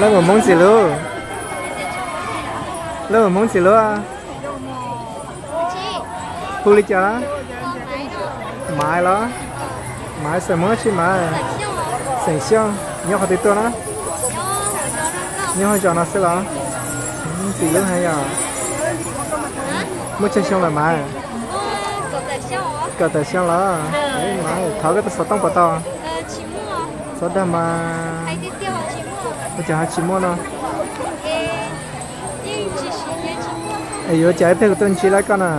Lawv mus Hmoob ntxim hlub, lawv mus Hmoob ntxim hlub. Hu li cas? Maiv los? Maiv xeem Hmoob dab tsi Maiv? Xeem Xyooj. Nyob qhov twg tuaj na? Nyob hauv zos no xwb los? Ntxim hlub heev yom. Muaj tsawg xyoo lawm Maiv? Kaum tawm xyoo los? Maiv thov koj tus xov tooj puas tau? Txhob dag mas. Ua cas ho tsis muaj no? Es yuav cas ib pliag kuv tuaj ntsib lawv koj na.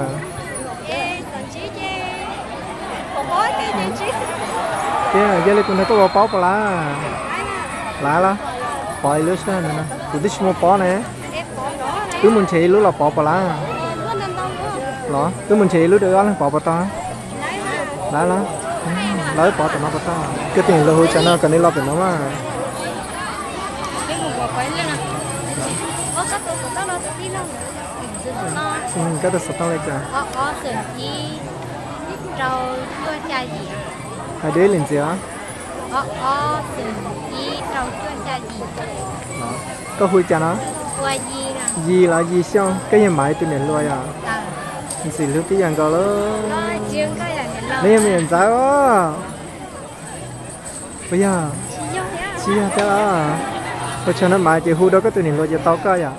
Tias yog li kuv nrog koj ua paub puas lav? Lav los? Pov ib lub sab no, kuv twb tsis muaj pob ne. Wb mus nrhiav ib lub los pov puas lav? Los wb mus nrhiav ib lub rau wb ob leeg pov puas tau? Lav los? Los wb pov tom no puas tau? Koj tus niam hluas hu tsam no kom nws los pem no mas. Koj tus xov tooj li cas? Hais deb li ntxiv os. Koj hu li cas no? Yis los Yis Xyooj, koj yog Maiv tus niam hluas yom? Ntxim hlub tib yam nkaus lawm. Neb yog me nyuam ntxawm os. Puas yog? Tsis yog thiab los? Ua tsaug na Maiv, ces hu rau koj tus niam hluas ces tau koj yom?